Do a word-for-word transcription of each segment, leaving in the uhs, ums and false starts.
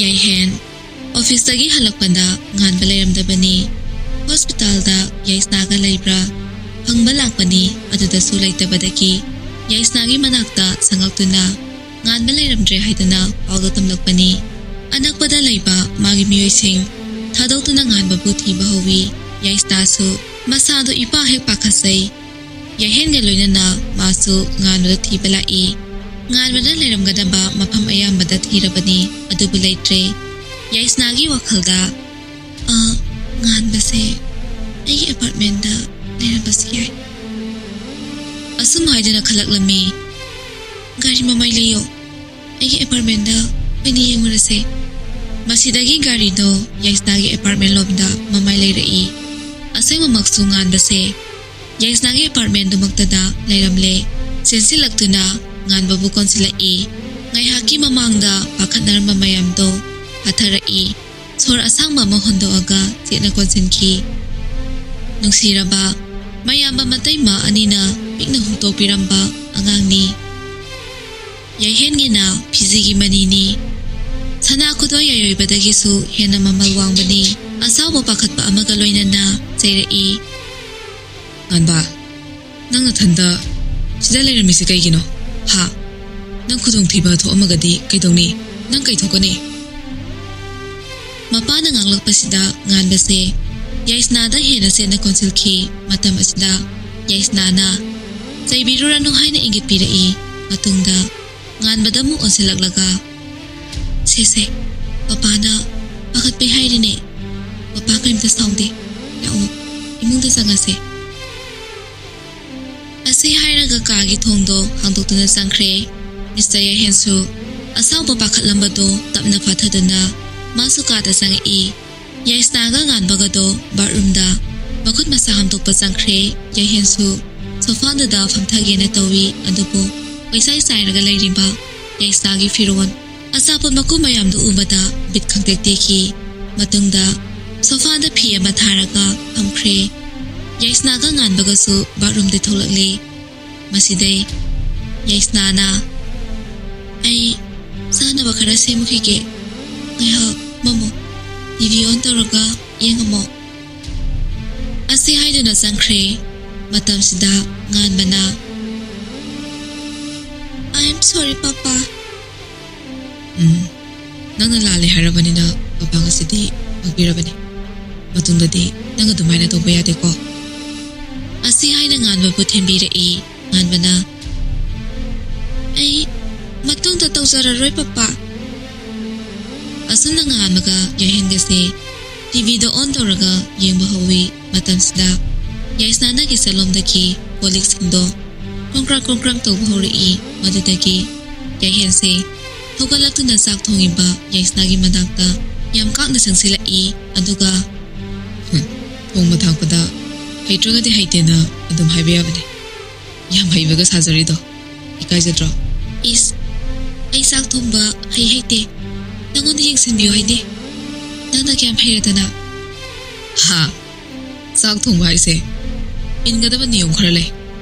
ꯌꯥꯏꯍꯦꯟ ꯑꯣꯐꯤꯁꯇꯒꯤ ꯍꯜꯂꯛꯄꯗ ꯉꯥꯟꯕ ꯂꯩꯔꯝꯗꯕꯅꯤ꯫ ꯍꯣꯁꯄꯤꯇꯥꯜꯗ ꯌꯥꯏꯁꯅꯥꯒ ꯂꯩꯕ꯭ꯔꯥ ꯍꯪꯕ ꯂꯥꯛꯄꯅꯤ꯫ ꯑꯗꯨꯗꯁꯨ ꯂꯩꯇꯕꯗꯒꯤ ꯌꯥꯏꯁꯅꯥꯒꯤ ꯃꯅꯥꯛꯇ ꯆꯪꯉꯛꯇꯨꯅ ꯉꯥꯟꯕ ꯂꯩꯔꯝꯗ꯭ꯔꯦ ꯍꯥꯏꯗꯨꯅ ꯄꯥꯎꯗꯨ ꯇꯝꯂꯛꯄꯅꯤ꯫ ꯑꯅꯛꯄꯗ ꯂꯩꯕ ꯃꯥꯒꯤ ꯃꯤꯑꯣꯏꯁꯤꯡ ꯊꯥꯗꯣꯛꯇꯨꯅ ꯉꯥꯟꯕꯕꯨ ꯊꯤꯕ ꯍꯧꯋꯤ꯫ ꯌꯥꯏꯁꯅꯥꯁꯨ ꯃꯁꯥꯗꯨ ꯏꯄꯥ ꯍꯦꯛ ꯄꯥꯈꯠꯆꯩ꯫ ꯌꯥꯏꯍꯦꯟꯒ ꯂꯣꯏꯅꯅ ꯃꯥꯁꯨ ꯉꯥꯟꯕꯗ ꯊꯤꯕ ꯂꯥꯛꯏ꯫ ꯉꯥꯟꯕꯅ ꯂꯩꯔꯝꯒꯗꯕ ꯃꯐꯝ ꯑꯌꯥꯝꯕꯗ ꯊꯤꯔꯕꯅꯤ, ꯑꯗꯨꯕꯨ ꯂꯩꯇ꯭ꯔꯦ꯫ ꯌꯥꯏꯁꯅꯥꯒꯤ ꯋꯥꯈꯜꯗ, "ꯑ, ꯉꯥꯟꯕꯁꯦ ꯑꯩꯒꯤ ꯑꯦꯄꯥꯔꯠꯃꯦꯟꯗ ꯂꯩꯔꯝꯕꯁꯨ ꯌꯥꯏ꯫" ꯑꯁꯨꯝ ꯍꯥꯏꯗꯨꯅ ꯈꯜꯂꯛꯂꯝꯃꯤ꯫ "ꯒꯥꯔꯤ ꯃꯃꯥꯏ ꯂꯩꯌꯣ, ꯑꯩꯒꯤ ꯑꯦꯄꯥꯔꯠꯃꯦꯟꯗ ꯑꯣꯏꯅ ꯌꯦꯡꯉꯨꯔꯁꯦ꯫" ꯃꯁꯤꯗꯒꯤ ꯒꯥꯔꯤꯗꯣ ꯌꯥꯏꯁꯅꯥꯒꯤ ꯑꯦꯄꯥꯔꯠꯃꯦꯟ ꯂꯣꯝꯗ ꯃꯃꯥꯏ ꯂꯩꯔꯛꯏ꯫ ꯑꯁꯦꯡꯕꯃꯛꯁꯨ ꯉꯥꯟꯕꯁꯦ ꯌꯥꯏꯁꯅꯥꯒꯤ ꯑꯦꯄꯥꯔꯠꯃꯦꯟꯗꯨꯃꯛꯇꯗ ꯂꯩꯔꯝꯂꯦ꯫ ꯆꯦꯟꯁꯤꯜꯂꯛꯇꯨꯅ ꯉꯥꯟꯕꯕꯨ ꯀꯣꯟꯁꯤꯜꯂꯛꯏ꯫ ꯉꯥꯏꯍꯥꯛꯀꯤ ꯃꯃꯥꯡꯗ ꯄꯥꯈꯠꯅꯔꯝꯕ ꯃꯌꯥꯝꯗꯣ ꯍꯥꯊꯔꯛꯏ꯫ ꯁꯣꯔ ꯑꯁꯥꯡꯕ ꯑꯃ ꯍꯣꯟꯗꯣꯛꯑꯒ ꯆꯦꯠꯅ ꯀꯣꯟꯁꯤꯟꯈꯤ꯫ ꯅꯨꯡꯁꯤꯔꯕ ꯃꯌꯥꯝꯕ ꯃꯇꯩꯃ ꯑꯅꯤꯅ ꯄꯤꯛꯅ ꯍꯨꯟꯗꯣꯛꯄꯤꯔꯝꯕ ꯑꯉꯥꯡꯅꯤ꯫ ꯌꯥꯏꯍꯦꯟꯒꯤꯅ ꯐꯤꯖꯤꯒꯤ ꯃꯅꯤꯅꯤ꯫ ꯁꯅꯥ ꯈꯨꯗꯣꯜ ꯌꯥꯏꯑꯣꯏꯕꯗꯒꯤꯁꯨ ꯍꯦꯟꯅ ꯃꯃꯜ ꯋꯥꯡꯕꯅꯤ꯫ ꯑꯁꯥꯎꯕ ꯄꯥꯈꯠꯄ ꯑꯃꯒ ꯂꯣꯏꯅꯅ ꯆꯩꯔꯛꯏ꯫ "ꯉꯥꯟꯕ, ꯅꯪ ꯅꯊꯟꯗ ꯁꯤꯗ ꯂꯩꯔꯝꯃꯤꯁꯤ ꯀꯩꯒꯤꯅꯣ? ꯍꯥ? ꯅꯪ ꯈꯨꯗꯣꯡꯊꯤꯕ ꯊꯣꯛꯑꯝꯃꯒꯗꯤ ꯀꯩꯗꯧꯅꯤ? ꯅꯪ ꯀꯩ ꯊꯣꯛꯀꯅꯤ?" ꯃꯄꯥꯅ ꯉꯥꯡꯂꯛꯄꯁꯤꯗ ꯉꯥꯟꯕꯁꯦ ꯌꯥꯏꯁꯅꯥꯗ ꯍꯦꯟꯅ ꯆꯦꯠꯅ ꯀꯣꯟꯁꯤꯜꯈꯤ꯫ ꯃꯇꯝ ꯑꯁꯤꯗ ꯌꯥꯏꯁꯅꯥꯅ "ꯆꯩꯕꯤꯔꯨꯔꯅꯨ" ꯍꯥꯏꯅ ꯏꯪꯒꯤꯠ ꯄꯤꯔꯛꯏ꯫ ꯃꯇꯨꯡꯗ ꯉꯥꯟꯕꯗ ꯑꯃꯨꯛ ꯑꯣꯟꯁꯤꯜꯂꯛꯂꯒ, "ꯁꯦ, ꯁꯦ, ꯄꯄꯥꯅ ꯄꯥꯈꯠꯄꯩ ꯍꯥꯏꯔꯤꯅꯦ꯫ ꯄꯄꯥ ꯀꯔꯤꯝꯇ ꯁꯥꯎꯗꯦ꯫ ꯂꯥꯛꯑꯣ, ꯏꯃꯨꯡꯗ ꯆꯪꯉꯁꯦ꯫" ꯑꯁꯤ ꯍꯥꯏꯔꯒ ꯀꯥꯒꯤ ꯊꯣꯡꯗꯣ ꯍꯥꯡꯗꯣꯛꯇꯨꯅ ꯆꯪꯈ꯭ꯔꯦ꯫ ꯃꯤꯁꯇꯔ ꯌꯥꯏꯍꯦꯟꯁꯨ ꯑꯁꯥꯎꯕ ꯄꯥꯈꯠꯂꯝꯕꯗꯣ ꯇꯞꯅ ꯐꯥꯊꯗꯨꯅ ꯃꯥꯁꯨ ꯀꯥꯗ ꯆꯪꯉꯛꯏ꯫ ꯌꯥꯏꯁꯅꯥꯒ ꯉꯥꯟꯕꯒꯗꯣ ꯕꯥꯠꯔꯨꯝꯗ ꯃꯈꯨꯠ ꯃꯁꯥ ꯍꯥꯝꯗꯣꯛꯄ ꯆꯪꯈ꯭ꯔꯦ꯫ ꯌꯥꯏꯍꯦꯟꯁꯨ ꯁꯣꯐꯥꯗꯨꯗ ꯐꯝꯊꯒꯦꯅ ꯇꯧꯏ, ꯑꯗꯨꯕꯨ ꯀꯣꯏꯆꯥꯏ ꯆꯥꯏꯔꯒ ꯂꯩꯔꯤꯕ ꯌꯥꯏꯁꯅꯥꯒꯤ ꯐꯤꯔꯣꯜ, ꯑꯆꯥꯄꯣꯠ ꯃꯀꯨ ꯃꯌꯥꯝꯗꯨ ꯎꯕꯗ ꯕꯤꯠ ꯈꯪꯇꯦꯛ ꯇꯦꯛꯈꯤ꯫ ꯃꯇꯨꯡꯗ ꯁꯣꯐꯥꯗ ꯐꯤ ꯑꯃ ꯊꯥꯔꯒ ꯐꯝꯈ꯭ꯔꯦ꯫ ꯌꯥꯏꯁꯅꯥꯒ ꯉꯥꯟꯕꯒꯁꯨ ꯕꯥꯠꯔꯨꯝꯗ ꯊꯣꯛꯂꯛꯂꯦ꯫ ꯃꯁꯤꯗꯩ ꯌꯥꯏꯁꯅꯥꯅ, "ꯑꯩ ꯆꯥꯅꯕ ꯈꯔ ꯁꯦꯝꯃꯨꯈꯤꯒꯦ꯫" ꯉꯥꯏꯍꯥꯛ ꯃꯝꯃꯣ꯫ ꯇꯤ ꯚꯤ ꯑꯣꯟ ꯇꯧꯔꯒ ꯌꯦꯡꯉꯝꯃꯣ꯫ ꯑꯁꯤ ꯍꯥꯏꯗꯨꯅ ꯆꯪꯈ꯭ꯔꯦ꯫ ꯃꯇꯝꯁꯤꯗ ꯉꯥꯟꯕꯅ, "I am sorry, ꯄꯥꯄꯥ꯫ ꯎꯝ, ꯅꯪꯅ ꯂꯥꯜꯂꯦ ꯍꯥꯏꯔꯕꯅꯤꯅ ꯄꯥꯄꯥ ꯉꯁꯤꯗꯤ ꯉꯥꯛꯄꯤꯔꯕꯅꯤ꯫ ꯃꯇꯨꯡꯗꯗꯤ ꯅꯪ ꯑꯗꯨꯃꯥꯏꯅ ꯇꯧꯕ ꯌꯥꯗꯦꯀꯣ?" ꯑꯁꯤ ꯍꯥꯏꯅ ꯉꯥꯟꯕꯕꯨ ꯊꯦꯝꯕꯤꯔꯛꯏ꯫ ꯉꯥꯟꯕꯅ, "ꯑꯩ ꯃꯇꯨꯡꯗ ꯇꯧꯖꯔꯔꯣꯏ, ꯄꯥꯄꯥ"꯫ ꯑꯁꯨꯝꯅ ꯉꯥꯟꯕꯒ ꯌꯥꯏꯍꯦꯟꯒꯁꯦ ꯇꯤ ꯚꯤꯗ ꯑꯣꯟ ꯇꯧꯔꯒ ꯌꯦꯡꯕ ꯍꯧꯋꯤ꯫ ꯃꯇꯝꯁꯤꯗ ꯌꯥꯏꯁꯅꯥꯅ ꯀꯤꯆꯟꯂꯣꯝꯗꯒꯤ ꯀꯣꯜ ꯂꯤꯛꯁꯤꯡꯗꯣ ꯀ꯭ꯔꯣꯡ ꯀ꯭ꯔꯥꯡ ꯀ꯭ꯔꯣꯡ ꯀ꯭ꯔꯥꯡ ꯇꯧꯕ ꯍꯧꯔꯛꯏ꯫ ꯃꯗꯨꯗꯒꯤ ꯌꯥꯏꯍꯦꯟꯁꯦ ꯍꯧꯒꯠꯂꯛꯇꯨꯅ ꯆꯥꯛ ꯊꯣꯡꯉꯤꯕ ꯌꯥꯏꯁꯅꯥꯒꯤ ꯃꯅꯥꯛꯇ ꯌꯥꯝ ꯀꯥꯛꯅ ꯆꯪꯁꯤꯜꯂꯛꯏ꯫ ꯑꯗꯨꯒ, "ꯍꯨꯝ, ꯊꯣꯡꯕ ꯊꯥꯛꯄꯗ ꯍꯩꯇ꯭ꯔꯒꯗꯤ ꯍꯩꯇꯦꯅ ꯑꯗꯨꯝ ꯍꯥꯏꯕ ꯌꯥꯕꯅꯦ꯫ ꯌꯥꯝ ꯍꯩꯕꯒ ꯁꯥꯖꯔꯤꯗꯣ꯫ ꯏꯀꯥꯏꯖꯗ꯭ꯔꯣ?" "ꯏꯁ, ꯑꯩ ꯆꯥꯛ ꯊꯣꯡꯕ ꯍꯩ ꯍꯩꯇꯦ ꯅꯪꯉꯣꯟꯗ ꯌꯦꯡꯁꯤꯟꯕꯤꯌꯨ ꯍꯥꯏꯗꯦ꯫ ꯅꯪꯅ ꯀꯌꯥꯝ ꯍꯩꯔꯗꯅ?" "ꯍꯥ, ꯆꯥꯛ ꯊꯣꯡꯕ ꯍꯥꯏꯁꯦ ꯏꯟꯒꯗꯕ ꯅꯤꯌꯣꯝ ꯈꯔ ꯂꯩ꯫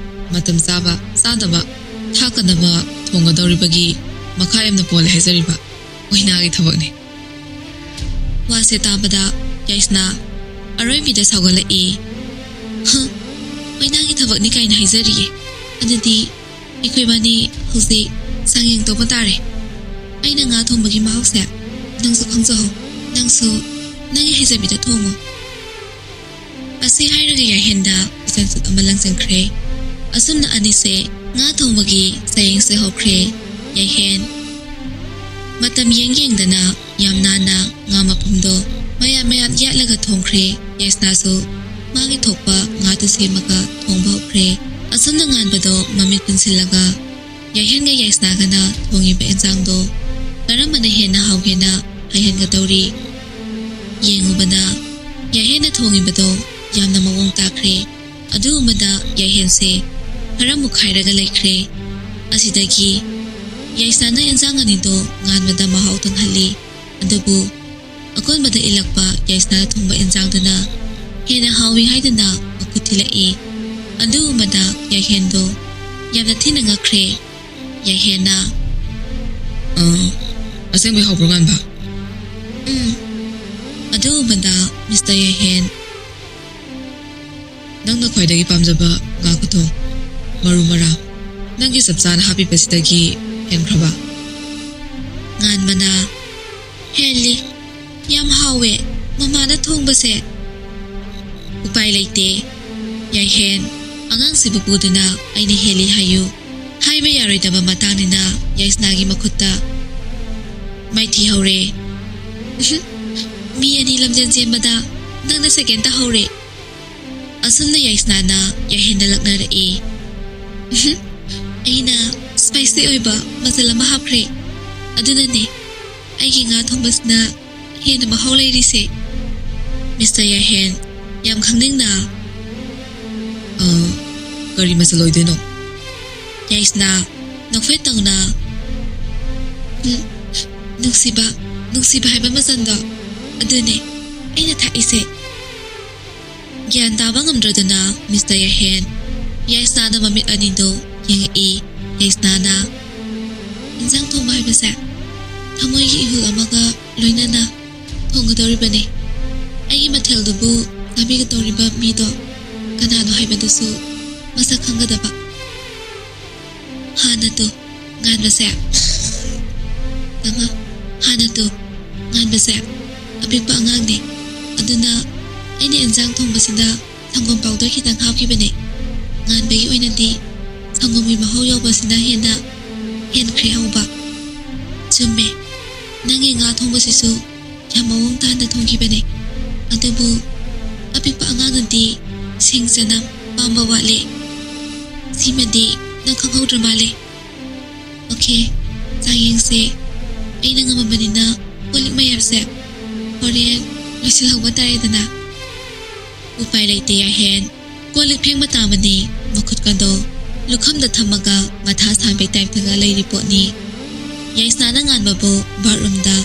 ꯃꯇꯝ ꯆꯥꯕ, ꯆꯥꯗꯕ, ꯊꯥꯛꯀꯗꯕ, ꯊꯣꯡꯒꯗꯧꯔꯤꯕꯒꯤ ꯃꯈꯥ ꯌꯥꯝꯅ ꯄꯣꯜꯂꯦ ꯍꯥꯏꯖꯔꯤꯕ꯫ ꯑꯣꯏꯅꯥꯒꯤ ꯊꯕꯛꯅꯤ"꯫ ꯋꯥꯁꯦ ꯇꯥꯕꯗ ꯌꯥꯏꯁꯅꯥ ꯑꯔꯣꯏꯕꯤꯗ ꯁꯥꯎꯒꯠꯂꯛꯏ꯫ "ꯍ, ꯑꯣꯏꯅꯥꯒꯤ ꯊꯕꯛꯅꯤ ꯀꯥꯏꯅ ꯍꯥꯏꯖꯔꯤꯌꯦ꯫ ꯑꯗꯨꯗꯤ ꯑꯩꯈꯣꯏꯕꯥꯅꯤ ꯍꯧꯖꯤꯛ ꯆꯥꯡꯌꯦꯡ ꯇꯧꯕ ꯇꯥꯔꯦ꯫ ꯑꯩꯅ ꯉꯥ ꯊꯣꯡꯕꯒꯤ ꯃꯍꯥꯎꯁꯦ ꯅꯪꯁꯨ ꯈꯪꯖꯍꯧ꯫ ꯅꯪꯁꯨ ꯅꯪꯒꯤ ꯍꯩꯖꯕꯤꯗ ꯊꯣꯡꯉꯨ"꯫ ꯑꯁꯤ ꯍꯥꯏꯔꯒ ꯌꯥꯏꯍꯦꯟꯗ ꯀꯤꯆꯟ ꯁꯨꯠ ꯑꯃ ꯂꯪꯁꯤꯟꯈ꯭ꯔꯦ꯫ ꯑꯁꯨꯝꯅ ꯑꯅꯤꯁꯦ ꯉꯥ ꯊꯣꯡꯕꯒꯤ ꯆꯥꯡꯌꯦꯡꯁꯦ ꯍꯧꯈ꯭ꯔꯦ꯫ ꯌꯥꯏꯍꯦꯟ ꯃꯇꯝ ꯌꯦꯡ ꯌꯦꯡꯗꯅ ꯌꯥꯝ ꯅꯥꯟꯅ ꯉꯥ ꯃꯄꯨꯝꯗꯣ ꯃꯌꯥꯠ ꯃꯌꯥꯠ ꯌꯥꯠꯂꯒ ꯊꯣꯡꯈ꯭ꯔꯦ꯫ ꯌꯥꯏꯁꯅꯥꯁꯨ ꯃꯥꯒꯤ ꯊꯣꯛꯄ ꯉꯥꯗꯨ ꯁꯦꯝꯃꯒ ꯊꯣꯡꯕ ꯍꯧꯈ꯭ꯔꯦ꯫ ꯑꯁꯨꯝꯅ ꯉꯥꯟꯕꯗꯣ ꯃꯃꯤꯠ ꯄꯨꯟꯁꯤꯜꯂꯒ ꯌꯥꯏꯍꯦꯟꯒ ꯌꯥꯏꯁꯅꯥꯒꯅ ꯊꯣꯡꯉꯤꯕ ꯏꯟꯁꯥꯡꯗꯣ ꯀꯔꯝꯕꯅ ꯍꯦꯟꯅ ꯍꯥꯎꯒꯦꯅ ꯍꯥꯏꯍꯟꯒꯗꯧꯔꯤ꯫ ꯌꯦꯡꯉꯨꯕꯗ ꯌꯥꯏꯍꯦꯟꯅ ꯊꯣꯡꯉꯤꯕꯗꯣ ꯌꯥꯝꯅ ꯃꯑꯣꯡ ꯇꯥꯈ꯭ꯔꯦ꯫ ꯑꯗꯨꯒꯨꯝꯕꯗ ꯌꯥꯏꯍꯦꯟꯁꯦ ꯈꯔ ꯃꯨꯛꯈꯥꯏꯔꯒ ꯂꯩꯈ꯭ꯔꯦ꯫ ꯑꯁꯤꯗꯒꯤ ꯌꯥꯏꯁꯅꯥꯅ ꯏꯟꯁꯥꯡ ꯑꯅꯤꯗꯣ ꯉꯥꯟꯕꯗ ꯃꯍꯥꯎ ꯇꯪꯍꯜꯂꯤ꯫ ꯑꯗꯨꯕꯨ ꯑꯀꯣꯟꯕꯗ ꯏꯜꯂꯛꯄ ꯌꯥꯏꯁꯅꯥꯅ ꯊꯣꯡꯕ ꯏꯟꯁꯥꯡꯗꯨꯅ ꯍꯦꯟꯅ ꯍꯥꯎꯏ ꯍꯥꯏꯗꯨꯅ ꯃꯈꯨꯠ ꯊꯤꯜꯂꯛꯏ꯫ ꯑꯗꯨꯒꯨꯝꯕꯗ ꯌꯥꯏꯍꯦꯟꯗꯣ ꯌꯥꯝꯅ ꯊꯤꯅ ꯉꯛꯈ꯭ꯔꯦ꯫ ꯌꯥꯏꯍꯦꯟꯅ, "ꯑ, ꯑꯁꯦꯡꯕꯩ ꯍꯥꯎꯕ꯭ꯔꯣ, ꯉꯥꯟꯕ?" ꯑꯗꯨꯒꯨꯝꯕꯗ ꯃꯤꯁꯇꯔ ꯌꯥꯏꯍꯦꯟ, "ꯅꯪꯅ ꯈ꯭ꯋꯥꯏꯗꯒꯤ ꯄꯥꯝꯖꯕ ꯉꯥ ꯈꯨꯊꯣꯡ, ꯃꯔꯨ ꯃꯔꯥꯡ, ꯅꯪꯒꯤ ꯆꯞ ꯆꯥꯅ ꯍꯥꯞꯄꯤꯕꯁꯤꯗꯒꯤ ꯍꯦꯟꯈ꯭ꯔꯕ?" ꯉꯥꯟꯕꯅ, "ꯍꯦꯜꯂꯤ, ꯌꯥꯝ ꯍꯥꯎꯋꯦ ꯃꯃꯥꯅ ꯊꯣꯡꯕꯁꯦ꯫" "ꯎꯄꯥꯏ ꯂꯩꯇꯦ ꯌꯥꯏꯍꯦꯟ, ꯑꯉꯥꯡꯁꯤꯕꯨ ꯄꯨꯗꯨꯅ ꯑꯩꯅ ꯍꯦꯜꯂꯤ ꯍꯥꯏꯌꯨ ꯍꯥꯏꯕ ꯌꯥꯔꯣꯏꯗꯕ ꯃꯇꯥꯡꯅꯤꯅ ꯌꯥꯏꯁꯅꯥꯒꯤ ꯃꯈꯨꯠꯇ ꯃꯥꯏꯊꯤ ꯍꯧꯔꯦ꯫ "ꯃꯤ ꯑꯅꯤ ꯂꯝꯖꯦꯟ ꯆꯦꯟꯕꯗ ꯅꯪꯅ ꯁꯦꯀꯦꯟ ꯇꯥꯍꯧꯔꯦ꯫" ꯑꯁꯨꯝꯅ ꯌꯥꯏꯁꯅꯥꯅ ꯌꯥꯏꯍꯦꯟꯗ ꯂꯛꯅꯔꯛꯏ꯫ "ꯑꯩꯅ ꯁ꯭ꯄꯥꯏꯁꯤ ꯑꯣꯏꯕ ꯃꯆꯜ ꯑꯃ ꯍꯥꯞꯈ꯭ꯔꯦ, ꯑꯗꯨꯅꯅꯦ ꯑꯩꯒꯤ ꯉꯥ ꯊꯣꯡꯕꯁꯤꯅ ꯍꯦꯟꯅ ꯃꯍꯥꯎ ꯂꯩꯔꯤꯁꯦ꯫" ꯃꯤꯁꯇꯔ ꯌꯥꯏꯍꯦꯟ, ꯌꯥꯝ ꯈꯪꯅꯤꯡꯅ, "ꯑ, ꯀꯔꯤ ꯃꯆꯜ ꯑꯣꯏꯗꯣꯏꯅꯣ?" ꯌꯥꯏꯁꯅꯥ, ꯅꯣꯛꯐꯦꯠ ꯇꯧꯅ, "ꯎꯝ, ꯅꯨꯡꯁꯤꯕ, ꯅꯨꯡꯁꯤꯕ ꯍꯥꯏꯕ ꯃꯆꯜꯗꯣ, ꯑꯗꯨꯅꯦ ꯑꯩꯅ ꯊꯥꯛꯏꯁꯦ꯫" ꯒ꯭ꯌꯥꯟ ꯇꯥꯕ ꯉꯝꯗ꯭ꯔꯗꯨꯅ ꯃꯤꯁꯇꯔ ꯌꯥꯏꯍꯦꯟ ꯌꯥꯏꯁꯅꯥꯗ ꯃꯃꯤꯠ ꯑꯅꯤꯗꯨ ꯌꯦꯡꯉꯛꯏ꯫ ꯌꯥꯏꯁꯅꯥꯅ, "ꯏꯟꯖꯥꯡ ꯊꯣꯡꯕ ꯍꯥꯏꯕꯁꯦ ꯊꯃꯣꯏꯒꯤ ꯏꯍꯨꯜ ꯑꯃꯒ ꯂꯣꯏꯅꯅ ꯊꯣꯡꯒꯗꯧꯔꯤꯕꯅꯤ꯫ ꯑꯩꯒꯤ ꯃꯊꯦꯜꯗꯨꯕꯨ ꯆꯥꯕꯤꯒꯗꯧꯔꯤꯕ ꯃꯤꯗꯣ ꯀꯅꯥꯅꯣ ꯍꯥꯏꯕꯗꯨꯁꯨ ꯃꯁꯛ ꯈꯪꯒꯗꯕ꯫ ꯍꯥꯟꯅ ꯇꯨ, ꯉꯥꯟꯕꯁꯦ, ꯑꯃ, ꯍꯥꯟꯅ ꯇꯨ, ꯉꯥꯟꯕꯁꯦ ꯑꯄꯤꯛꯄ ꯑꯉꯥꯡꯅꯦ, ꯑꯗꯨꯅ ꯑꯩꯅ ꯏꯟꯖꯥꯡ ꯊꯣꯡꯕꯁꯤꯗ ꯁꯪꯒꯣꯝ ꯄꯥꯎꯗꯔ ꯈꯤꯇꯪ ꯍꯥꯞꯈꯤꯕꯅꯦ꯫ ꯉꯥꯟꯕꯒꯤ ꯑꯣꯏꯅꯗꯤ ꯁꯪꯒꯣꯝꯒꯤ ꯃꯍꯥꯎ ꯌꯥꯎꯕꯁꯤꯅ ꯍꯦꯟꯅ ꯍꯦꯟꯈ꯭ꯔꯦ ꯍꯥꯎꯕ꯫" "ꯆꯨꯝꯃꯦ, ꯅꯪꯒꯤ ꯉꯥ ꯊꯣꯡꯕꯁꯤꯁꯨ ꯌꯥꯝ ꯃꯑꯣꯡ ꯇꯥꯅ ꯊꯣꯡꯈꯤꯕꯅꯦ, ꯑꯗꯨꯕꯨ ꯑꯄꯤꯛꯄ ꯑꯉꯥꯡꯅꯗꯤ ꯁꯤꯡ ꯆꯅꯝ ꯄꯥꯝꯕ ꯋꯥꯠꯂꯦ꯫ ꯁꯤꯃꯗꯤ ꯅꯪ ꯈꯪꯍꯧꯗ꯭ꯔ ꯃꯥꯜꯂꯦ꯫ ꯑꯣꯀꯦ, ꯆꯥꯡꯌꯦꯡꯁꯦ꯫ ꯑꯩꯅ ꯉꯝꯃꯕꯅꯤꯅ ꯀꯣꯜ ꯂꯤꯛ ꯃꯌꯥꯝꯁꯦ ꯍꯣꯔꯦꯟ ꯂꯣꯏꯁꯤꯜꯍꯧꯕ ꯇꯥꯔꯦꯗꯅ꯫" ꯎꯄꯥꯏ ꯂꯩꯇꯦ ꯌꯥꯏꯍꯦꯟ꯫ ꯀꯣꯜ ꯂꯤꯛ ꯐꯦꯡꯕ ꯇꯥꯕꯅꯤ꯫ ꯃꯈꯨꯠꯀꯗꯣ ꯂꯨꯈꯝꯗ ꯊꯝꯃꯒ ꯃꯊꯥ ꯁꯥꯕꯩ ꯇꯥꯏꯞꯇꯒ ꯂꯩꯔꯤ ꯄꯣꯠꯅꯤ꯫ ꯌꯥꯏꯁꯅꯥꯅ ꯉꯥꯟꯕꯕꯨ ꯕꯥꯠꯔꯨꯝꯗ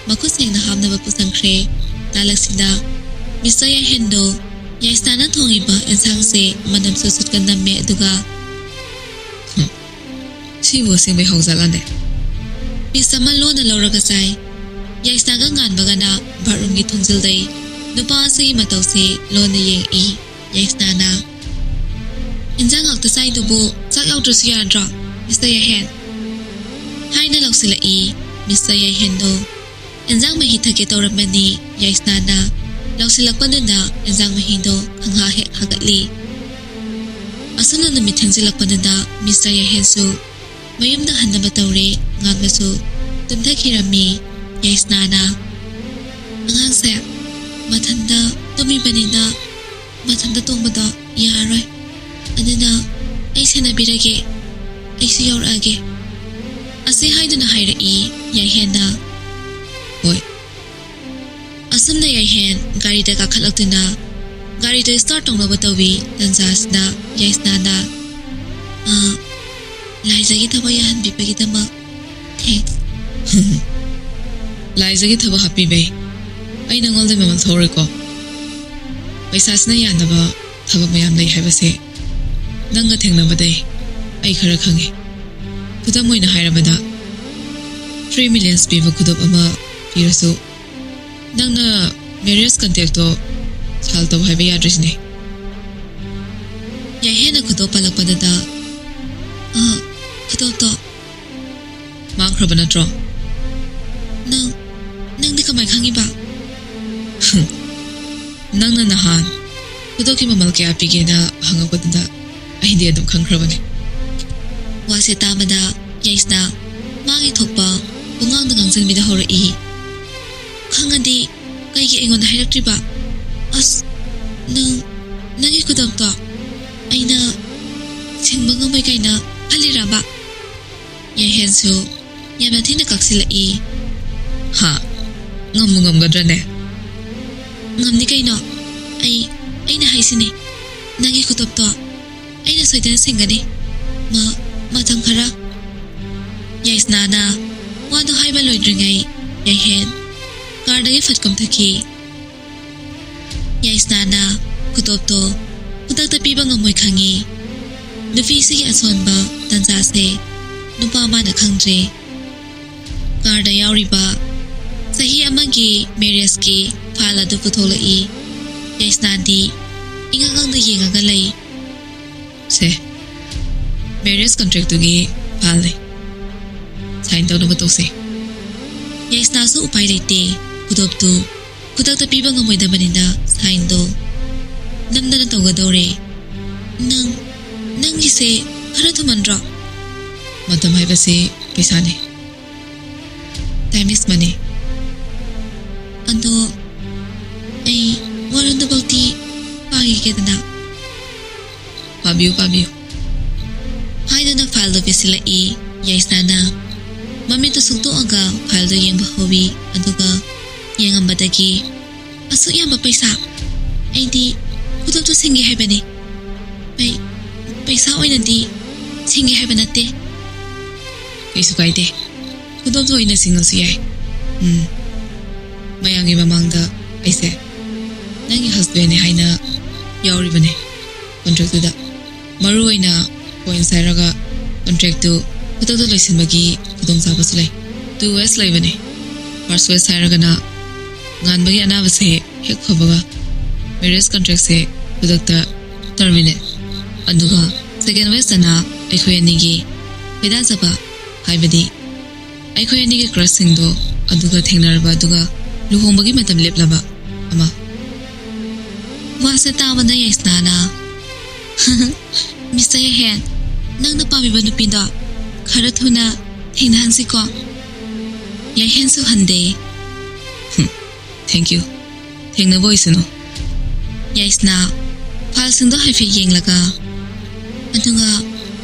ꯃꯈꯨꯠ ꯁꯦꯡꯅ ꯍꯥꯝꯅꯕ ꯄꯨꯁꯟꯈ꯭ꯔꯦ꯫ ꯇꯥꯂꯛꯁꯤꯗ ꯃꯤꯁꯇꯔ ꯌꯥꯏꯍꯦꯟꯗꯣ ꯌꯥꯏꯁꯅꯥꯅ ꯊꯣꯡꯉꯤꯕ ꯑꯦꯟꯁꯥꯡꯁꯦ ꯃꯅꯝꯁꯨ ꯁꯨꯠꯀ ꯅꯝꯃꯦ, ꯑꯗꯨꯒ, "ꯍꯝ, ꯁꯤꯕꯨ ꯑꯁꯦꯡꯕꯩ ꯍꯥꯎꯖꯥꯠꯂꯅꯦ?" ꯄꯤꯁ ꯑꯃ ꯂꯣꯟꯅ ꯂꯧꯔꯒ ꯆꯥꯏ꯫ ꯌꯥꯏꯁꯅꯥꯒ ꯉꯥꯟꯕꯒꯅ ꯕꯥꯠꯔꯨꯝꯒꯤ ꯊꯣꯡꯖꯤꯜꯗꯩ ꯅꯨꯄꯥ ꯑꯁꯤꯒꯤ ꯃꯇꯧꯁꯤ ꯂꯣꯟꯅ ꯌꯦꯡꯉꯛꯏ꯫ ꯌꯥꯏꯁꯅꯥꯅ, "ꯏꯟꯖꯥꯡ ꯉꯥꯛꯇ ꯆꯥꯏꯗꯨꯕꯨ ꯆꯥꯛ ꯌꯥꯎꯗ꯭ꯔꯁꯨ ꯌꯥꯗ꯭ꯔꯣ, ꯃꯤꯁꯇꯔ ꯌꯥꯏꯍꯦꯟ?" ꯍꯥꯏꯅ ꯂꯧꯁꯤꯜꯂꯛꯏ꯫ ꯃꯤꯁꯇꯔ ꯌꯥꯏꯍꯦꯟꯗꯣ ꯏꯟꯖꯥꯡ ꯃꯍꯤ ꯊꯛꯀꯦ ꯇꯧꯔꯝꯕꯅꯤ꯫ ꯌꯥꯏꯁꯅꯥꯅ ꯂꯧꯁꯤꯜꯂꯛꯄꯗꯨꯗ ꯏꯟꯖꯥꯡ ꯃꯍꯤꯗꯣ ꯈꯪꯍꯥ ꯍꯦꯛ ꯍꯥꯒꯠꯂꯤ꯫ ꯑꯁꯨꯝꯅ ꯅꯨꯃꯤꯠ ꯊꯦꯡꯖꯤꯜꯂꯛꯄꯗꯨꯗ ꯃꯤꯁꯇꯔ ꯌꯥꯏꯍꯦꯟꯁꯨ ꯃꯌꯨꯝꯗ ꯍꯟꯅꯕ ꯇꯧꯔꯦ꯫ ꯉꯥꯟꯕꯁꯨ ꯇꯨꯝꯊꯈꯤꯔꯝꯃꯤ꯫ ꯌꯥꯏꯁꯅꯥꯅ, "ꯑꯉꯥꯡꯁꯦ ꯃꯊꯟꯇ ꯇꯨꯝꯃꯤꯕꯅꯤꯅ ꯃꯊꯟꯇ ꯇꯣꯡꯕꯗꯣ ꯌꯥꯔꯣꯏ꯫ ꯑꯗꯨꯅ ꯑꯩ ꯁꯦꯟꯅꯕꯤꯔꯒꯦ꯫ ꯑꯩꯁꯨ ꯌꯥꯎꯔꯛꯑꯒꯦ," ꯑꯁꯤ ꯍꯥꯏꯗꯨꯅ ꯍꯥꯏꯔꯛꯏ ꯌꯥꯏꯍꯦꯟꯅ꯫ "ꯍꯣꯏ꯫" ꯑꯁꯨꯝꯅ ꯌꯥꯏꯍꯦꯟ ꯒꯥꯔꯤꯗ ꯀꯥꯈꯠꯂꯛꯇꯨꯅ ꯒꯥꯔꯤꯗꯣ start ꯇꯧꯅꯕ ꯇꯧꯏ꯫ ꯇꯟꯖꯥꯁꯤꯗ ꯌꯥꯏꯁꯅꯥꯅ, "ꯑꯥ, ꯂꯥꯏꯖꯒꯤ ꯊꯕꯛ ꯌꯥꯍꯟꯕꯤꯕꯒꯤꯗꯃꯛ thanks꯫" "ꯂꯥꯏꯖꯒꯤ ꯊꯕꯛ ꯍꯥꯞꯄꯤꯕꯩ ꯑꯩ ꯅꯉꯣꯟꯗ ꯃꯃꯜ ꯊꯣꯛꯎꯔꯦꯀꯣ꯫ ꯄꯩꯁꯥꯁꯤꯅ ꯌꯥꯅꯕ ꯊꯕꯛ ꯃꯌꯥꯝ ꯂꯩ ꯍꯥꯏꯕꯁꯦ ꯅꯪꯒ ꯊꯦꯡꯅꯕꯗꯩ ꯑꯩ ꯈꯔ ꯈꯪꯉꯦ꯫ ꯈꯨꯗꯝ ꯑꯣꯏꯅ ꯍꯥꯏꯔꯕꯗ, three millions ꯄꯤꯕ ꯈꯨꯗꯣꯞ ꯑꯃ ꯄꯤꯔꯁꯨ, ꯅꯪꯅ marriage contractꯇꯣ sign ꯇꯧ ꯍꯥꯏꯕ ꯌꯥꯗ꯭ꯔꯤꯁꯤꯅꯦ꯫" ꯌꯥꯏꯍꯦꯟꯅ ꯈꯨꯗꯣꯞ ꯄꯜꯂꯛꯄꯗꯨꯗ, "ꯑ, ꯈꯨꯗꯣꯞꯇꯣ ꯃꯥꯡꯈ꯭ꯔꯕ ꯅꯠꯇ꯭ꯔꯣ?" "ꯅꯪ, ꯅꯪꯗꯤ ꯀꯃꯥꯏ ꯈꯪꯉꯤꯕ?" "ꯅꯪꯅ ꯅꯍꯥꯟ ꯈꯨꯗꯣꯞꯀꯤ ꯃꯃꯜ ꯀꯌꯥ ꯄꯤꯒꯦꯅ ꯍꯪꯉꯛꯄꯗꯨꯗ ꯑꯩꯗꯤ ꯑꯗꯨꯝ ꯈꯪꯈ꯭ꯔꯕꯅꯦ꯫" ꯋꯥꯁꯦ ꯇꯥꯕꯗ ꯌꯥꯏꯁꯅꯥ ꯃꯥꯒꯤ ꯊꯣꯛꯄ ꯄꯨꯡꯉꯥꯡꯗ ꯉꯥꯡꯁꯤꯟꯕꯤꯗ ꯍꯧꯔꯛꯏ꯫ "ꯈꯪꯉꯗꯤ ꯀꯩꯒꯤ ꯑꯩꯉꯣꯟꯗ ꯍꯥꯏꯔꯛꯇ꯭ꯔꯤꯕ? ꯑꯁ, ꯅꯪ, ꯅꯪꯒꯤ ꯈꯨꯗꯣꯞꯇꯣ ꯑꯩꯅ ꯁꯤꯡꯕ ꯉꯝꯃꯣꯏ ꯀꯥꯏꯅ ꯈꯜꯂꯤꯔꯕ?" ꯌꯥꯏꯍꯦꯟꯁꯨ ꯌꯥꯝꯅ ꯊꯤꯅ ꯀꯛꯁꯤꯜꯂꯛꯏ꯫ "ꯍꯥ? ꯉꯝꯕꯨ ꯉꯝꯒꯗ꯭ꯔꯅꯦ?" "ꯉꯝꯅꯤ ꯀꯩꯅꯣ꯫ ꯑꯩ, ꯑꯩꯅ ꯍꯥꯏꯁꯤꯅꯦ, ꯅꯪꯒꯤ ꯈꯨꯗꯣꯞꯇꯣ ꯑꯩꯅ ꯁꯣꯏꯗꯅ ꯁꯤꯡꯒꯅꯤ꯫ ꯃ-, ꯃꯇꯝ ꯈꯔ꯫" ꯌꯥꯏꯁꯅꯥꯅ ꯋꯥꯗꯣ ꯍꯥꯏꯕ ꯂꯣꯏꯗ꯭ꯔꯤꯉꯩ ꯌꯥꯏꯍꯦꯟ ꯀꯥꯔꯗꯒꯤ ꯐꯠ ꯀꯨꯝꯊꯈꯤ꯫ ꯌꯥꯏꯁꯅꯥꯅ ꯈꯨꯗꯣꯞꯇꯣ ꯈꯨꯗꯛꯇ ꯄꯤꯕ ꯉꯝꯃꯣꯏ ꯈꯪꯉꯤ꯫ ꯅꯨꯄꯤꯁꯤꯒꯤ ꯑꯁꯣꯟꯕ ꯇꯥꯟꯖꯥꯁꯦ ꯅꯨꯄꯥ ꯑꯃꯅ ꯈꯪꯗ꯭ꯔꯦ꯫ ꯀꯥꯔꯗ ꯌꯥꯎꯔꯤꯕ ꯆꯍꯤ ꯑꯃꯒꯤ marriageꯀꯤ file ꯑꯗꯨ ꯄꯨꯊꯣꯛꯂꯛꯏ꯫ ꯌꯥꯏꯁꯅꯥꯗꯤ ꯏꯉꯛ ꯉꯛꯅ ꯌꯦꯡꯉꯒ ꯂꯩ꯫ "ꯁꯦ, marriage contractꯇꯨꯒꯤ fileꯅꯦ꯫ Sign ꯇꯧꯅꯕ ꯇꯧꯁꯦ꯫" ꯌꯥꯏꯁꯅꯥꯁꯨ ꯎꯄꯥꯏ ꯂꯩꯇꯦ꯫ ꯈꯨꯗꯣꯞꯇꯨ ꯈꯨꯗꯛꯇ ꯄꯤꯕ ꯉꯝꯃꯣꯏꯗꯕꯅꯤꯅ signꯗꯣ ꯅꯝꯗꯅ ꯇꯧꯒꯗꯧꯔꯦ꯫ "ꯅꯪ, ꯅꯪꯒꯤꯁꯦ ꯈꯔ ꯊꯨꯃꯟꯗ꯭ꯔꯣ?" "ꯃꯇꯝ ꯍꯥꯏꯕꯁꯦ ꯄꯩꯁꯥꯅꯦ꯫ Time is money꯫ ꯑꯗꯣ ꯑꯩ ꯋꯥꯔꯣꯟꯗꯨꯐꯥꯎꯗꯤ ꯄꯥꯈꯤꯒꯦꯗꯅ꯫" "ꯄꯥꯕꯤꯌꯨ, ꯄꯥꯕꯤꯌꯨ꯫" ꯍꯥꯏꯗꯨꯅ fileꯗꯨ ꯄꯤꯁꯤꯜꯂꯛꯏ꯫ ꯌꯥꯏꯁꯅꯥꯅ ꯃꯃꯤꯠꯇꯨ ꯁꯨꯛꯇꯣꯛꯑꯒ fileꯗꯨ ꯌꯦꯡꯕ ꯍꯧꯏ꯫ ꯑꯗꯨꯒ ꯌꯦꯡꯉꯝꯕꯗꯒꯤ, "ꯑꯁꯨꯛ ꯌꯥꯝꯕ ꯄꯩꯁꯥ? ꯑꯩꯗꯤ ꯈꯨꯗꯣꯞꯇꯨ ꯁꯤꯡꯒꯦ ꯍꯥꯏꯕꯅꯤ꯫ ꯄꯩ-, ꯄꯩꯁꯥ ꯑꯣꯏꯅꯗꯤ ꯁꯤꯡꯒꯦ ꯍꯥꯏꯕ ꯅꯠꯇꯦ꯫" "ꯀꯩꯁꯨ ꯀꯥꯏꯗꯦ꯫ ꯈꯨꯗꯣꯞꯇꯨ ꯑꯣꯏꯅ ꯁꯤꯡꯉꯁꯨ ꯌꯥꯏ꯫ ꯎꯝ, ꯃꯌꯥꯝꯒꯤ ꯃꯃꯥꯡꯗ ꯑꯩꯁꯦ ꯅꯪꯒꯤ husbandꯅꯦ ꯍꯥꯏꯅ ꯌꯥꯎꯔꯤꯕꯅꯦ contractꯇꯨꯗ꯫ ꯃꯔꯨ ꯑꯣꯏꯅ points ꯍꯥꯏꯔꯒ contractꯇꯨ ꯈꯨꯗꯛꯇ ꯂꯣꯏꯁꯤꯟꯕꯒꯤ ꯈꯨꯗꯣꯡꯆꯥꯕꯁꯨ ꯂꯩ꯫ Two ways ꯂꯩꯕꯅꯦ꯫ First ways ꯍꯥꯏꯔꯒꯅ ꯉꯥꯟꯕꯒꯤ ꯑꯅꯥꯕꯁꯦ ꯍꯦꯛ ꯐꯕꯒ marriage contractꯁꯦ ꯈꯨꯗꯛꯇ terminate꯫ ꯑꯗꯨꯒ second waysꯇꯅ ꯑꯩꯈꯣꯏ ꯑꯅꯤꯒꯤ ꯈꯣꯏꯗꯥꯖꯕ, ꯍꯥꯏꯕꯗꯤ ꯑꯩꯈꯣꯏ ꯑꯅꯤꯒꯤ crushꯁꯤꯡꯗꯣ ꯑꯗꯨꯒ ꯊꯦꯡꯅꯔꯕ, ꯑꯗꯨꯒ ꯂꯨꯍꯣꯡꯕꯒꯤ ꯃꯇꯝ ꯂꯦꯞꯂꯕ ꯑꯃ꯫" ꯋꯥꯁꯦ ꯇꯥꯕꯗ ꯌꯥꯏꯁꯅꯥꯅ, "Mister ꯌꯥꯏꯍꯦꯟ, ꯅꯪꯅ ꯄꯥꯝꯃꯤꯕ ꯅꯨꯄꯤꯗꯣ ꯈꯔ ꯊꯨꯅ ꯊꯦꯡꯅꯍꯟꯁꯤꯀꯣ꯫" ꯌꯥꯏꯍꯦꯟꯁꯨ ꯍꯟꯗꯦ꯫ "Thank you꯫ ꯊꯦꯡꯅꯕ ꯑꯣꯏꯁꯅꯨ꯫" ꯌꯥꯏꯁꯅꯥ fileꯁꯤꯡꯗꯣ ꯍꯥꯏꯐꯦꯠ ꯌꯦꯡꯂꯒ, "ꯑꯗꯨꯒ